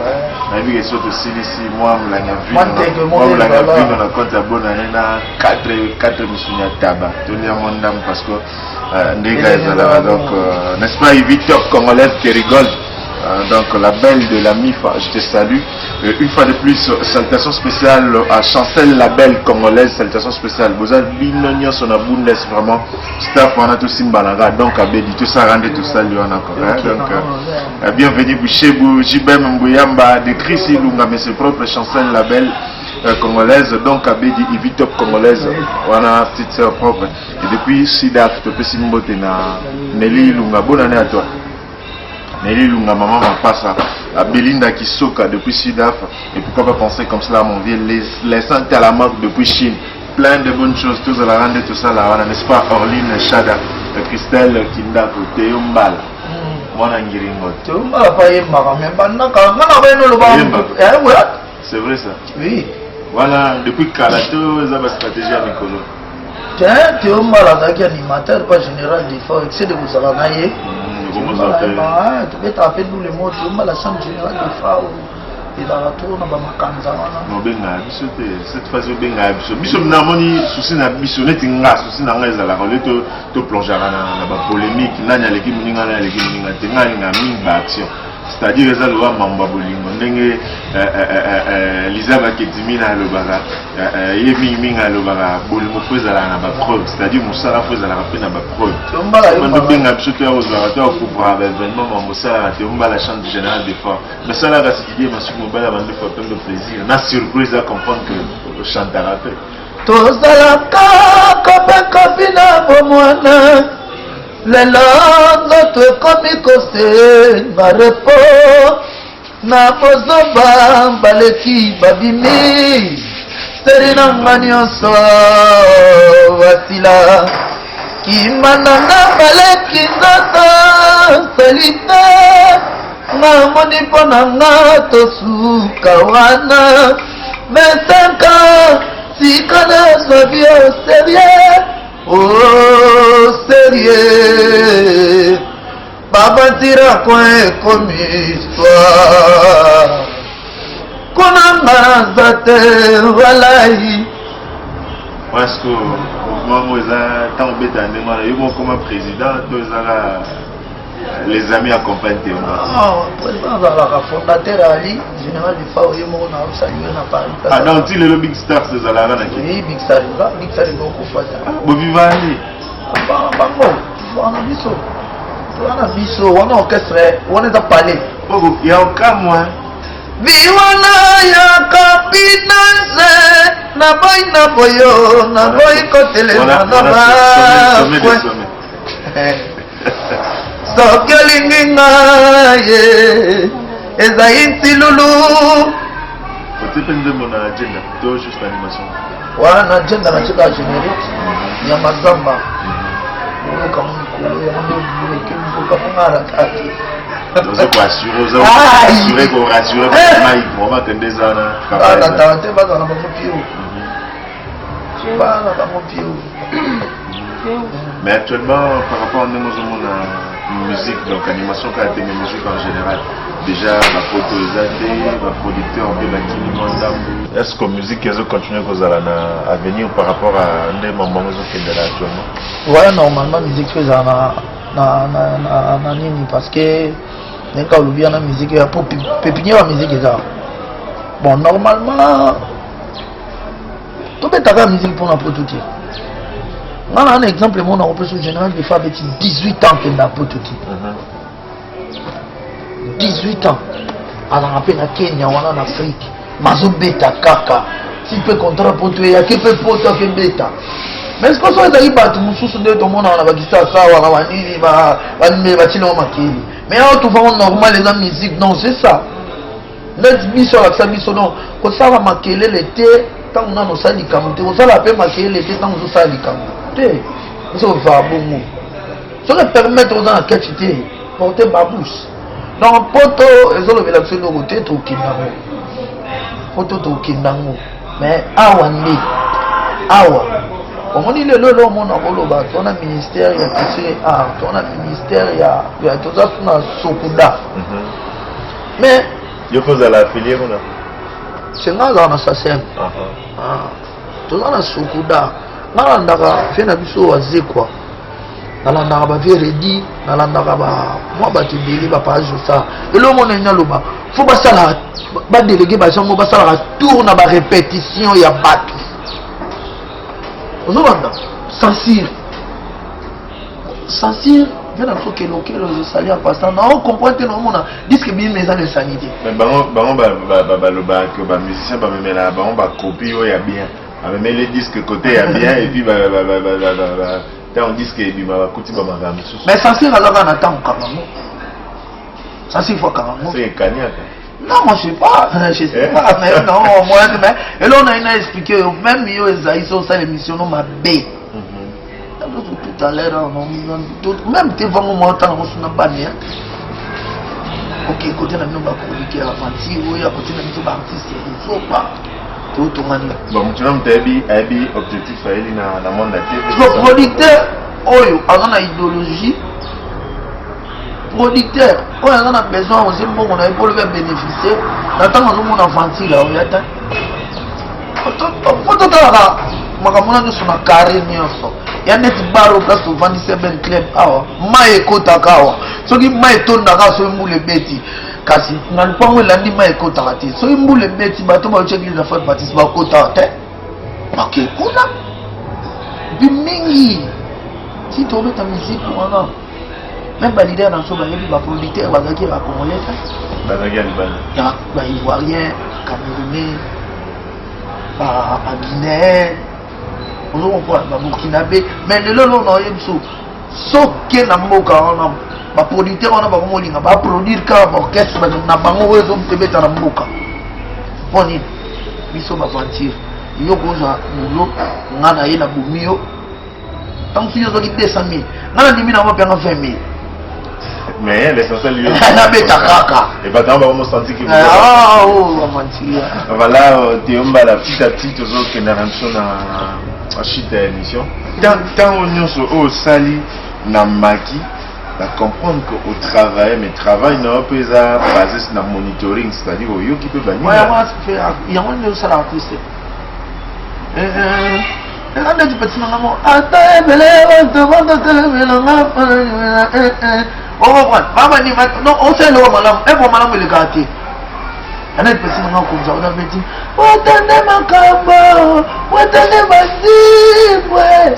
nayebi ke so tosilisi mwa molangi ya vino mwa molangi ya vino na compte ya bonane na 4 4 misuni ya taba tolia mwa ndambo parce que euh, ndenge ezalaka donc euh, n'est-ce pas Ivy Top congolaise Kerigol Euh, donc la belle de la MIFA, je te salue. Euh, une fois de plus, salutations spéciales à Chancel la belle congolaise, salutations spéciales. Boza bino nyonso na Bundes vraiment staff wana to simbalanga donc abedi tout ça rende tout ça lui wana quoi. Hein, donc euh, bienvenue Bouchebou, JBM Mbuyamba de Chris Ilunga mais ses propres Chancel la belle euh, congolaise donc abedi Ivy Top congolaise wana petite sœur propre et depuis Sidaf topesi mbote na Nelly Ilunga bonne année à toi. Nelly Lunga, maman Mapassa, à Belinda Kisoka depuis Sudaf. Et pourquoi pas penser comme cela, mon vieux, les, les Saint à la marque depuis Chine. Plein de bonnes choses, tous à la rende, tout ça là, n'est-ce pas, Orline Chada, Christelle Kindako, Théo Mbala. Mwana Ngiringo. Théo Mbala pas yembaka, mais bandaka, nga na bayeno loba. C'est vrai ça? Oui. Voilà, depuis kala to eza ba stratégie ya mikolo. Tiens, Théo Mbala azalaki animateur pas général d'effort, excès de kozala na ye. Hmm, Tobetaka mpe ndule moko Théo Mbala chambre général d'effort ezalaka trop na bamakanza wana. Obengaka biso te, cette fois obengaka biso. Biso namoni souci na biso neti nga souci na nga ezalaka ole to to plongeaka na ba polémique nani aleki moninga nani aleki moninga te nga alingaka mingi ba action. C'est-à-dire eza lokola mambo ya bolingo ndenge eh, eh, eh, Liza Baketimina alobaka ye mingi mingi alobaka bolingo fo ezalaka na ba preuve c'est-à-dire mosala fo ezalaka mpe na ba preuve bando benga biso toya kozwaka toya kokuvraka ba événement mambo osalaka te ombala chambre générale de fois mais salaka si Didier Masuki mobali ya bandefu ya pembe plaisir na surprise ya comprendre que ochantaka mpe tozalaka kopekopi na bomwana Lelo nzoto ekomi kosenga repos na bozoba baleki babimi Seri na nga nyonso basila kimanda nga baleki nzoto salite nga moni mpo na nga tosuka wana 25 ans sika nazwa bio sérieux oh sérieux Babatira coin ekomi histoire kuna nga naza te walai. Parce que mouvement yango eza ntango obeta ndenge wana yo moko okoma président to ezaka les amis accompagne te ah, président azalaka fondateur ali général de fao ye moko na osalue na paris ah donc ti lelo big stars ezalaka na ki oui big star eza big star ekokufa te ah, bovivandi bango wana biso wana biso wana orchestre wana eza palais ya okamwa biwana ya kapinase naboyi na boyo naboyi kotelema na bakwe soki olingi ngai ezali ntilulu otie mpe nzembo na agenda to juste animation wana agenda na tika générique ya mazamba oyoka ngo mikolo yango nde bloke mboka mpo nga arataki oza koassure oza koassure korassure mai vraiment kende eza wana barataka te bazala na bango pio bana bango pio Mais actuellement, par rapport à ndenge ozomona musique, donc animation kaka te, mais musique en général, déjà bapoto eza te, baproducteur mpe bakimi mwa ndambu. Est-ce que musique ezo continuer kozala na avenir par rapport à nde mambo yango ezokendela actuellement? Ouais, normalement musique mpe ezala na, na, na, na, na nini parce que ndenge kaka olobi wana musique ya po pépinière ya musique eza bon normalement tobetaka musique mpona poto te nga na na exemple moko nakopesa général defa abeti 18 ans kenda poto te 18 ans azalaka mpe na kenya wana na afrique mazobeta kaka ti mpe contrat poto eyaki mpe poto akebeta mais sikoyo soki ezali bato mosusu nde tomonaka na bakisasa wana banini banimele batilengo makeli mais awa tovango normal eza musique non c'est ça Neti biso alakisa biso donc kosala makelele te ntango nano osali likambo te, kosala mpe makelele te ntango ozosala likambo te, biso kozala bongo soki permettre oza na ketch te porte babouche donc poto ezolobela biso eloko te, tokokenda yango poto tokokenda yango mais awa nde awa omoni lelo elo omona koloba tona ministère ya culture et art tona ministère ya toza na sokuda mm -hmm. Mais yo mpe ozala affilié kuna? Se nga azala na sasem. Ah, toza na sokuda. Nga nalandaka vie na biso wazekwa, nalandaka ba vie redi, nalandaka ba mwa bato ebele ba page sa eloko mona nini aloba fo basala badelege bajango basalaka tour na barépétition ya bato ozobanda censure Censure nde na biso kelokelo je salue en passant na o comprendre te na omona disque bimi eza na insanité. Mais bango bango balobaka que ba musiciens bamemelaka bango ba copie oyo ya bien bamemeli disque côté ya bien et puis ntango disque ebima bakuti bamakambo mosusu. Mais censure aza kaka na ntango kanga ngo censure faut akanga ngo. C'est ekaniaka. Non, moi je sais pas, je sais pas, mais non, moi, mais, et là on a une expliqué, même yo Esaïe, ça l'émission, non, ma B. Tout à l'heure, même te vango mwa otanga mosu na bani ya ok kote na bino bachroniqueur aventure oyo akote na biso baartiste ya kozopa totonga nini bon moto na moto ayebi ayebi objectif ayeli na, na monde ate so producteur oyo aza na idéologie producteur oyo aza na besoin oze mbongo na ye mpo olobi abénéficie na ntango azomona aventure oyo ata po totalaka makambo na nyonso na carré nyonso ya neti baro place ovandi seben club awa mai ekotaka awa soki mai etondaka soki mbula ebeti kasi na lupango elandi mai ekotaka te soki mbula ebeti bato bauti eglise ya fort baptiste bakotaka te bake kuna mpe mingi ti tobeta miziki wana meme ba leader na biso bayebi ba producteur bazalaki ya ba congolais te bazalaki ya libanda ya ba ivoirien camerounais ba guinéen ozo comprendre ba burkinabé mais lelo lelo na oyebi biso soki na mboka wana ba producteur wana bango molinga ba produire kaka ba orchestre na bango oyo ezobeta na mboka mpo nini biso baventure. Yo kozwa boulot, nga na ye na bomi yo. Ntango soki ozwaki 200 000, nga na ndimi na ngo mpe nga 20 000. Mais l'essentiel yo nabeta kaka. Et bato yango bakomosanti ki Ah, oh, aventure. Voilà, Théo Mbala, petit à petit tozokenda na biso na chute ya émission. Ntango nyonso oyo osali na maki na comprendre que otravaille, mais travail na yo mpe eza basé na monitoring, c'est-à-dire oyoki mpe baninga. Yango nde osala artiste. Eza ndeti peti na ngango ata ebele bato bakotelemela nga okoprendre babani non osala eloko malamu ebo malamu elekaka te. Aneti peti na nga konza ona beti otande makambo otande bazibwe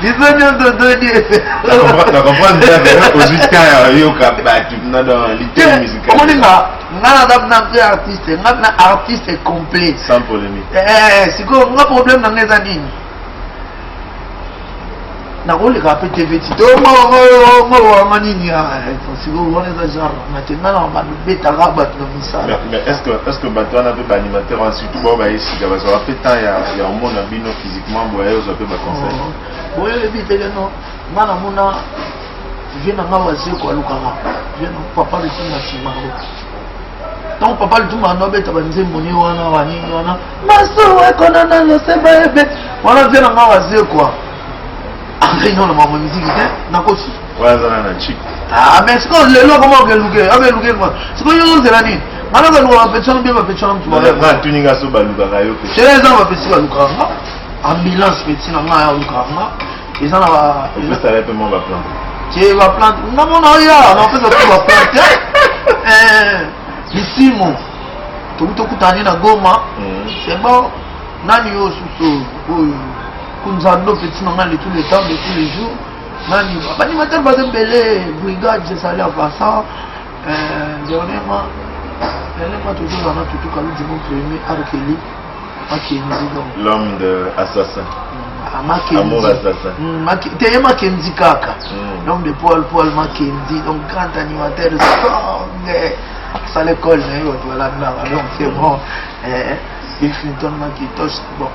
biso nyonso toni. Na comprendre ozwi temps ya yoka bato na dans little musical. Omoni nga, nga naza na mpe artiste, nga na artiste complet. Sans polémique. Sikoyo nga problème na nga eza nini? Nakoleka mpe tv ti to mowanga nini? Sikoyo wana eza genre nga te, nga na babetaka bato na misala. Mais est-ce que bato wana mpe baanimateur wana, surtout bao bayesika, bazwaka mpe temps ya omona bino physiquement boye, ozwa mpe baconseil? Boyebi teke no, nga namona vie na nga wazeko alukaka vie na papa Lutumba Simaro. Ntango papa Lutumba ando abeta banzembo ni wana banini wana masuwa ekona na loseba ebe wana, vie na nga wazekwa areino na mambo miziki te, nakosi. Wana aza na chik. Ah, mais sikoyo lelo akoma okeluke, akeluke kwa sikoyo yo ozela nini? Nga nakeluka bapeti wana, bie bapeti wana mutu. Nga atuni nga so balukaka yo mpe. Te, eza bapeti balukaka nga, ambulance peti na nga alukaka nga, eza na ba opesaka mpe mwa baplante. Te, baplante nga mona oya napesa te baplante. Lisimo tokuti tokutani na Goma, c'est bon. Nani yo susu oyo kunzando peti na nga de tous les temps, de tous les jours, nani baanimateur baza ebele, brigade je salue en passant. Dernièrement tozozala na Tutu Kaludi, mon premier Arkeli Makenzi, donc L'homme de assassin. Ah, Makenzi. Amour assassin. Te, ye Makenzi kaka. L'homme de Paul Paul Makenzi, donc grand animateur song asala école na ye, bato balandaka, donc c'est bon. Bill Clinton Makintosh, bon,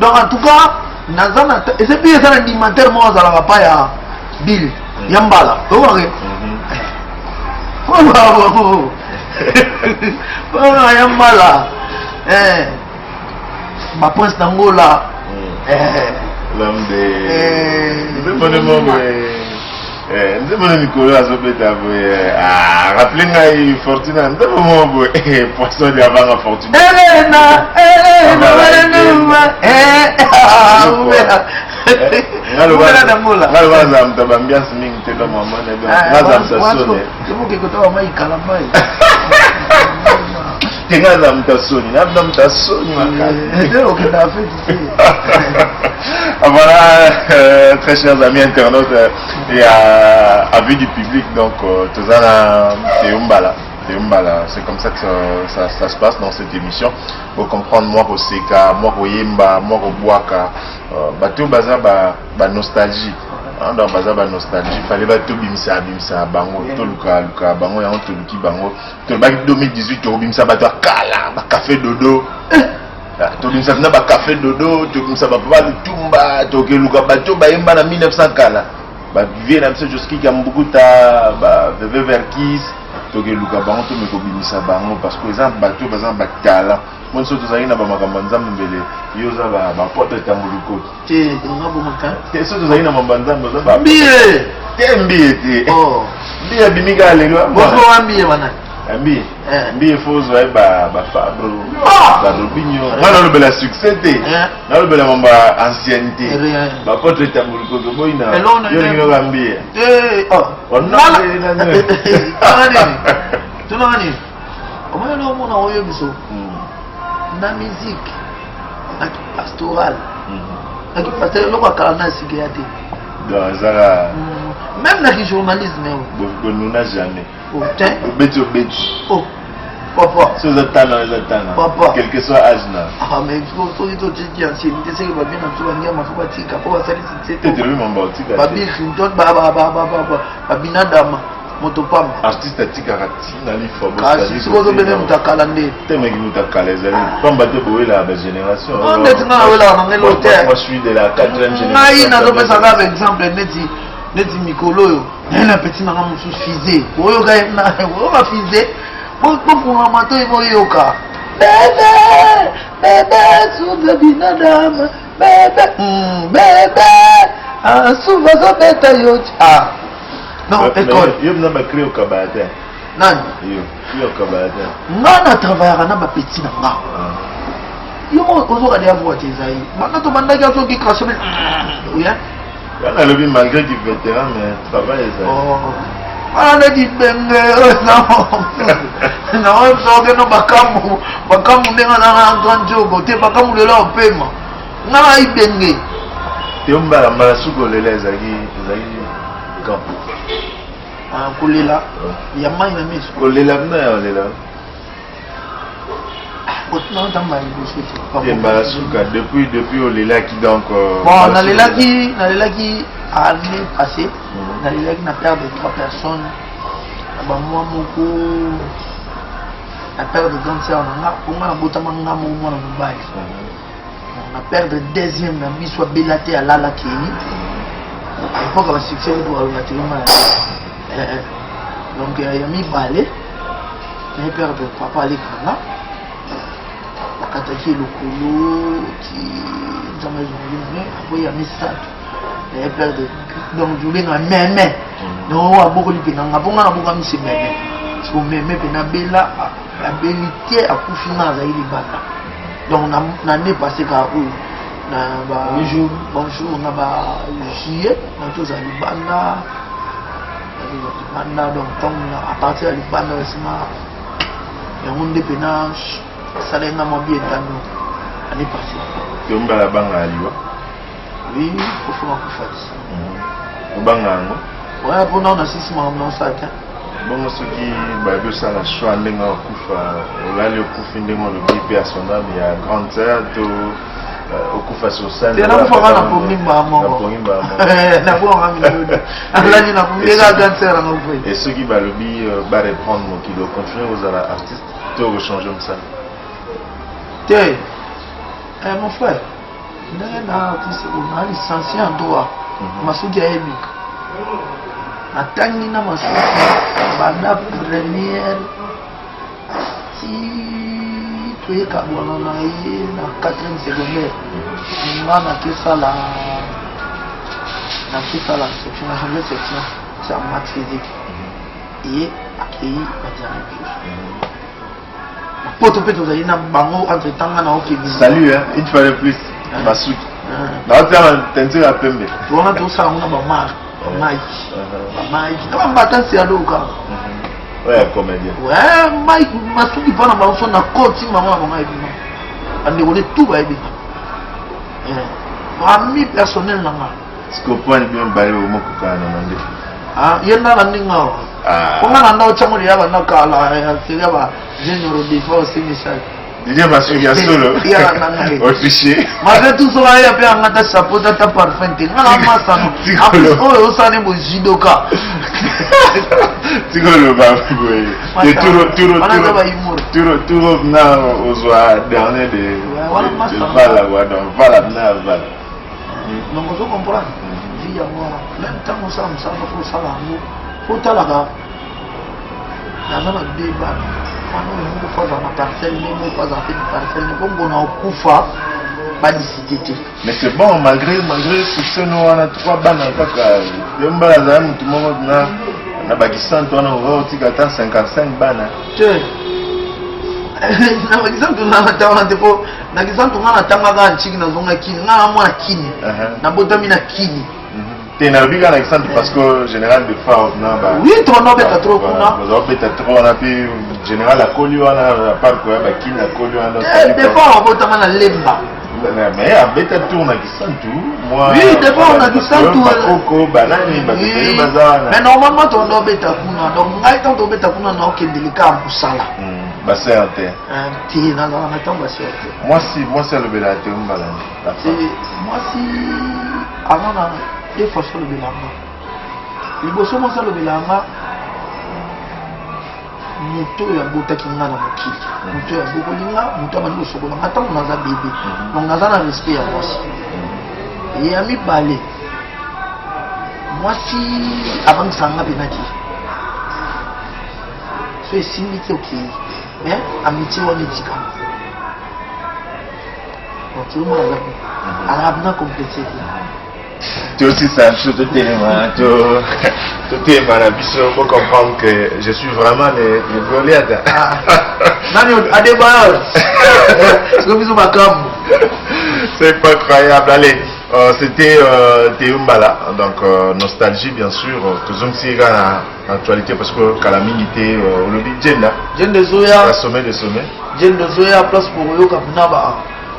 donc en tout cas naza na eza bi eza na animateur moko azalaka pa ya Bill ya Mbala okake ya Mbala, baprince d'Angola. L'homme de nzembo nde moko boye, nzembo nde mikolo azobeta boye, rappele ngai Fortuna, nzembo moko boye, poisson de avanga Fortuna. Elena, Elena, Nga loba azala moto ya baambiance mingi te, donc mama na nga azala moto ya soni. Kotaba mai kalambai. Te, nga azala moto ya soni, na moto ya soni makasi. Okenda feti te. Voilà, très chers amis internautes et avis du public, donc tozana Théo Mbala. Théo Mbala, c'est comme ça que ça se passe dans cette émission. Pour comprendre moi koseka, moi koyemba, moi kobwaka, bato baza ba, ba nostalgie. Hein, donc baza ba nostalgie, fallait bato bimisa bimisa bango, toluka luka bango yango toluki bango. Tolobaki 2018 tobimisa bato ya kala, ba café dodo. Tobimisa mpena bacafé dodo, tobimisa bapapa Lutumba, tokeluka bato bayemba na 1900 kala, bavie na biso Joskiki ya Mbukuta, baveve Verkis, tokeluka bango, tomeka kobimisa bango parce que eza bato baza na batalent. Moni so tozalaki na bamakambo ya Nzambe, mbele yo oza baporte etambolukoki. Te, nga bomaka. Te, so tozalaki na mambo ya Nzambe, oza mbiye. Te, mbiye te, mbiye abimi kaka lelo. Bongo wa mbiye wana? Mbiye, mbiye fo ozwa ye bafabro, barobinio. Nga nalobela succès te, nalobela mambo ya ancienneté, bapotre etambolukoki oboyi na yo, olingi noka mbiye. Tunaka nini? Omoni omona oyo biso na musique na pastoral, na kipastoral, eloko akala na esika ya te. Donc ezaka même na kijournalisme oyo. Bonuna jamais. Te. Obeti, obeti. Oh papa. So eza tana, eza tana. Papa. Quel que soit âge na. Ah, mais soki totiki ancienneté, seke babie na biso bangiama fo batika mpo basalisi. Te, tolobi mambo otika. Babill Clinton, babinadama. Moto pamba. Artiste atikaka ntina lifa. Kasi sikoyo ozobenge moto akala nde. Te meki moto akala ezali pamba te bowelaka ba génération. Oh, neti ngai nawelaka na ngai lote. Moi je suis de la quatrième génération. Ngai nazopesa kaka exemple neti neti mikolo oyo naye na petit na ngai mosusu fise oyoka oyoka fise bofunga matoi boyoka bebe bebe suza binadama bebe bebe suva azobeta yo ah non école yo na ba cri okabaya te nani yo cri okabaya te nga na travaillaka na ba petit na nga yo moko ozoka deya voix te ezali banda tobandaki azoki crache oya nga nalobi malgré du vétéran mais travail ezali oh. wana nde libenge naokeno bakambu bakambu ndenge azalaka na grand jogo te bakambu lelo opema nga na ibenge te mbala mbala suki olela ezalaki ezalaki quand ah, kolela ya mai na miso kolela kuna ya olela otanga liboso te mbala suka depuis depuis olelaki donc euh, bon nalelaki nalelaki année passée nalelaki na perdre trois personnes na bamwa moko na perdre grande sœur na nga mpo nga nabotama nga moko mwana mobali na perdre deuxième na biso abela te alala kei à l'époque ba succès kutu baloba te nga eh, eh. donc euh, ya mibale naye perdre papa aleka nga bakataki ye lokolo ti nzambe azongi mone apres ya misato naye perdre donc tobenga meme mm. donc oyo abokoli mpena nga mpo nga nabokami se meme siko meme mpena abela abeli te akufi nga azali libanda donc na année passé kaka oyo na ba bonjour bonjour na ba juillet na tozala libanda na libanda donc ntango na à partir ya libanda esima yango nde mpena esalaki nga mwa bien ntano année passée yo mbala banga ya liwa oui kofonga kufa ti obanga yango ouais mpo nao nasisi makambo naosala te bongo soki bayebi osala choix ndenge okufa olali okufi ndenge olobi mpe ya son ame ya grande sœur to euh, okufa sur scène te nakufaka na pongi mbaa moko nakuaka minudi alali na pongi eka grande sœur yango mpe et soki balobi euh, ba reprendre mokili ocontinue kozala artiste to okochange mosala te eh, mon frère ndenge na artiste oyo na licencie en droit mhm. masuki ayebi natangi na masuki banda première ti toyekabwana na ye na quatrième secondaire mhm. nga nakesala nakesala section na change section ya math physique mhm. ye akei matière mosusu poto mpe tozali na bango entre temps nga na okende salut hein une fois de plus masuki naotia na teinture ya pembe wana tosala yango na bamarke bamike bamike na bambata nsi ya loka oyo comédien ouais mike masuki mpo na bango so na koti bango na bango ayebi nga bandeko nde tout bayebi nga ami personnel na nga Sikoyo bino mibale bomokokana na mandefu. Ah, ye nda na ndenge awa. Ah. Konga na nda otyango deya banda kala ya seria ba junior defa osimisaki. Didier Masuki ya solo. Ya na ngai. Officier. Malgré tout soki aya mpe anga ta chapeau ta ta parfum te nga na masano. En plus oyo osala ne bojudoka. Tikoloba boye. Te turo turo turo turo turo na ozwa dernier de vala wa donc vala na vala. Donc ozo comprendre vie yango wana même ntango osala mosala fo osala yango fo otalaka naza na de bana wana oyo moko fo azala na parcelle nde moko azala mpe na parcelle nde mpo ngona okufa badisite te mais c'est bon malgré malgré succès no wana trois bana kaka yo mbala azala motu moko na na bakisantu wana okoki kotika ata 55 bana te na bakisantu na wana te mpo Na kisantu nga natangaka ntiki nazonga kini nga na mwana kini nabotami na kini mhm. te nalobi kaka na kisantu parce que général de far na ba oui tono obeta trop kuna baza obeta trop wana mpe général akoli wana apart koya bakini akoli wana eh, de far abotama na lemba mais abeta tour na kisantu moi oui de far na kisantu bakoko banani bato ebele baza wana mais normalement tono obeta kuna donc ngai ntango tobeta kuna naokendeli kaka mosala hmm, basere te Ah, te nazalaka na ntango basi te mwasi mwasi alobelaka te mbala te mwasi aza na deux façon alobelaka nga liboso mwasi alobelaka nga Moto oyo abotaki nga na mokili, moto oyo abokoli nga, moto abandi kosokola nga ntango naza bebe, donc naza na respect ya mwasi. Ya mibale, mwasi abangisaka nga mpena te. So esimbi te, okei, mais amitié wana etikala. Donc yo mwana aza azalaka mpena complexe te. Tosisa biso, totelema, totelema na biso. Faut comprendre que je suis vraiment le Goliath. Nani Adebayor, siko biso makambo. C'est pas croyable. Allez, c'était Théo Mbala. Donc nostalgie, bien sûr, tozongisi na actualité parce que kala mingi te. Olobi Djenda. Djenda ezoya. La sommet des sommets. Djenda ezoya, place pour oyoka mpena ba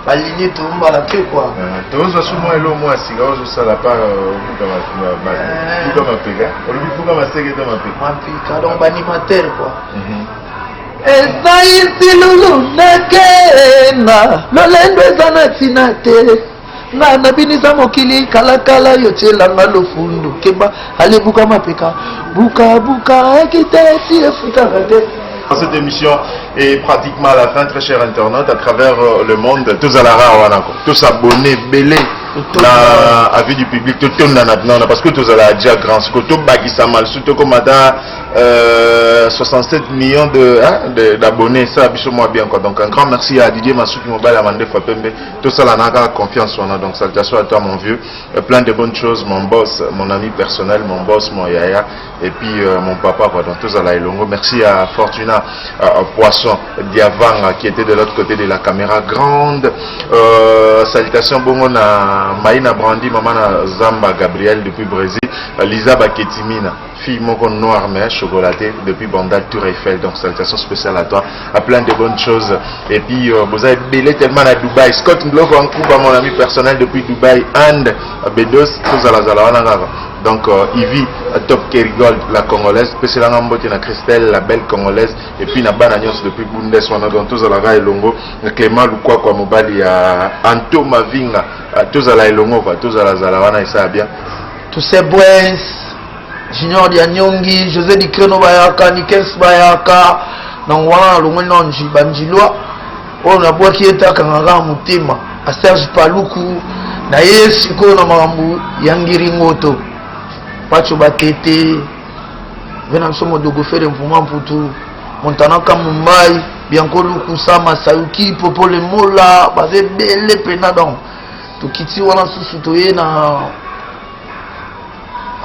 baligne tombala te quoi. Tozwa su mwa elo mwa sika ozosala pa buka mapeka. Olobi buka maseke to mapeka? Mapika, donc baanimateur quoi. Ezai ntilulu nakena lolendo eza na ntina te. Nga nabinisa mokili kalakala, yo tielanga lofundu keba alebuka mapeka bukabuka ekita esi efutaka te. Cette émission est pratiquement à la fin, très chers internautes, à travers le monde. Tous à la rare, tous abonnés, belé, na avis du public, tout le monde, parce que tous à la déjà grand, ce que tout bakisa mal, surtout comme 67 millions de, hein, d'abonnés, ça, biso moi bien quoi. Donc un grand merci à Didier Masuki Mobile, à Mandé Pembe, tout ça là, n'a confiance, on a. Donc salutations à toi mon vieux, plein de bonnes choses, mon boss, mon ami personnel, mon boss, mon yaya, et puis mon papa quoi. Donc tous à la Elongo. Merci à Fortuna Poisson Diavanga qui était de l'autre côté de la caméra. Grande salutation bongo na Maïna Brandi, maman na Zamba Gabriel depuis Brésil, Lisa Baketimina, fille moko noire mais chocolatée depuis Bandal Tour Eiffel. Donc salutations spéciales à toi, à plein de bonnes choses. Et puis vous avez belé tellement à Dubaï, Scott Ndlovo Nkuba, mon ami personnel depuis Dubaï, and Bedos tozala zala wana kaka. Donc Ivy Top Kerrygold la congolaise, peselanga mbote na Christelle la belle congolaise, et puis na bana nyonso depuis Bundes wana. Donc tozalaka elongo na Clément Lukwakwa, mobali ya Anto Mavinga. Tozala elongo quoi, tozala zala wana, esala bien. Toussaint Brens, Junior Dianyongi, José Dikreno bayaka, Nikens bayaka. Donc wana nalongoli na banjilwa oyo nabwaki ete akangaka motema a Serge Paluku na ye. Sikoyo na makambo ya ngiringoto, Pacho Batete ve na biso, Modogo Fere Mvuma Mputu, Montanaka Mumbai, Bianco Lukusa, Masayuki Popo Lemola, baza ebele mpena. Donc tokiti wana susu, toye na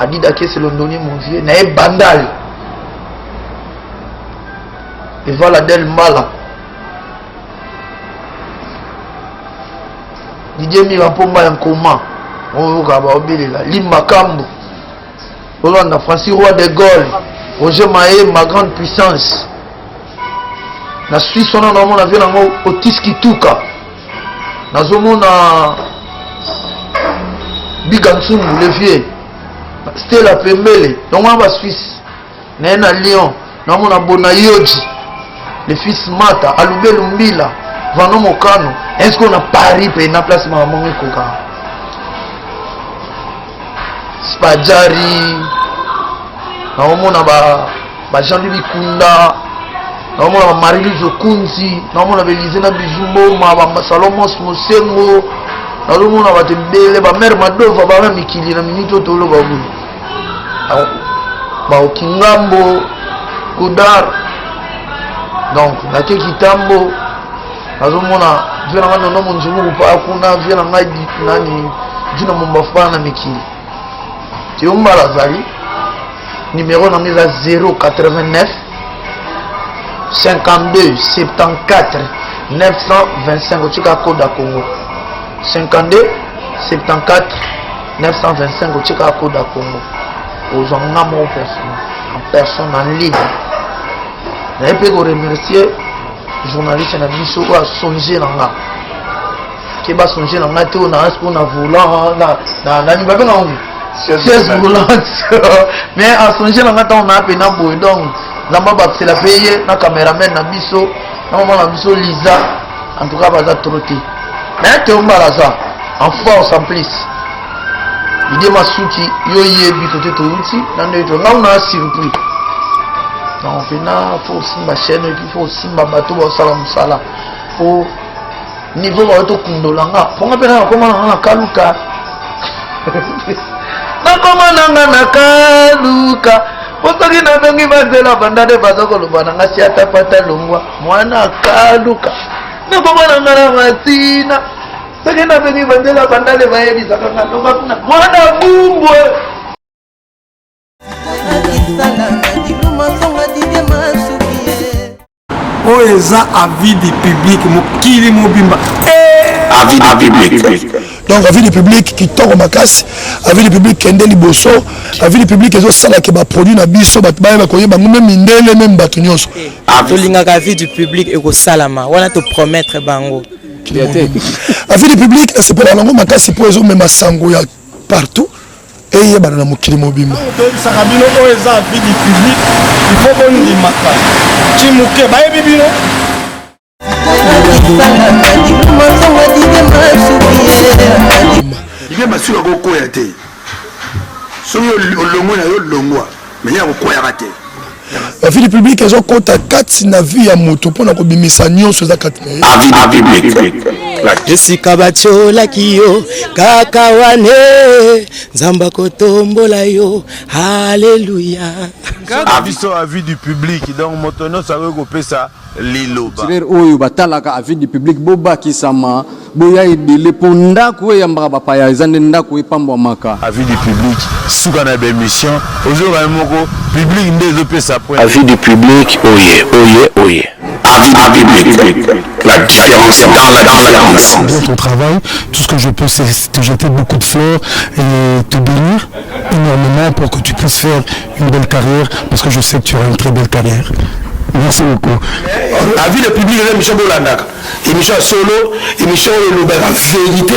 Adida Kese Londoni, mon vieux na ye Bandal, Evala Del Mbala, Didier Mira Mpomba ya Nkoma, oyoka baobelela Limba Kambu, olanda Francis Roi de Gaulle, Roger Maema, grande puissance na Suisse wana. Naomona vie nango Otis Kituka, nazomona Biga Ntsumbu, le vieux Stella Pembele. Donc wana Basuisse naye na Lyon, naomona Bonayoji, le fils Mata Alubelu Mbila, Vano Mokano. Est-ce na Paris mpe na place makambo ngo ekoka Spajari, naomona ba Jean Louis Bikunda, naomona ba Marie Louise Okunzi, naomona baelise na Bijou Mboma, basalomos Mosengo, nazomona bato ebele, bamare Madova bana mikili na minute oyo toloba boye, baokingambo Godard. Donc nake Kitambo, nazomona vie na ngai Nono Monzumuku pa kuna, vie na ngai nani Dina Mombafa na mikili. Teo Mbala azali, numéro na ngai eza 089 52 74 925. Otika code ya Congo, 52 74 925, otika code ya Congo, ozwa nga moko personne en personne en ligne. Naye mpe koremercier journaliste na biso oyo asonge na nga ke basonge na nga te, oyo na mpo na volant nani babenga ngo chaise roulante, mais asonge na nga ntango naa mpena boye. Donc Nzambe abakisela mpe ye na cameraman na biso na mama na biso Liza. En tout cas baza trop te, mais Teo Mbala aza en force. En plus Didie Masuki, yo yebi kote touti na ndenge to ngai na surpris. Donc mpena fo osimba chaîne epuis fo osimba bato baosala mosala po niveau bayo tokundola nga mpo nga mpe na nakoma nanga na kaluka nakoma nanga na kaluka mpo soki nabengi banzela banda nde baza koloba na nga si ata pata longwa mwana kaluka nakoma nanga na masina soki nabengi banzela banda nde bayebisaka nga longwa kuna mwana bumbwe. Oyo eza avis du public mokili mobimba. Avis du public. Donc avis du public kitoko makasi, avis du public kende liboso, avis du public ezosala ke baproduit na biso bato bayeba koyeba ngo meme mindele meme bato nyonso. Tolingaka avis du public ekosalama wana topromettre bango. Avis du public nasepelaka nango makasi mpo ezomema sango ya partout eyebana na mokili mobimba. Toyebisaka bino oyo eza avis du public, il faut bondimaka cimuke bayebi bino. Didier Masuka akokwea te soki olongwe na yo longwa mais ye akokweyaka te. Ba vie du public ezokota kati na vie ya moto mpona kobimisa nyonso eza kati na ye. Avis du public. Esika batiolaki yo kaka wane Nzambe akotombola yo haleluya. Biso avis du public donc moto nyonso akoki kopesa liloba. Tireur oyo batalaka avis du public bobakisama boya ebele po ndako oyo eyambaka bapaya eza nde ndako epambwamaka. Avis du public suka na ba emission ozoyoka yo moko public nde ezopesa point. Avis du public oye oye oye. Avis du public la différence dans la différence. Bien ton travail, tout ce que je peux c'est te jeter beaucoup de fleurs et te bénir énormément pour que tu puisses faire une belle carrière parce que je sais que tu auras une très belle carrière. Merci beaucoup. Avis du public eza émission bolandaka émission ya solo émission oyo elobaka vérité.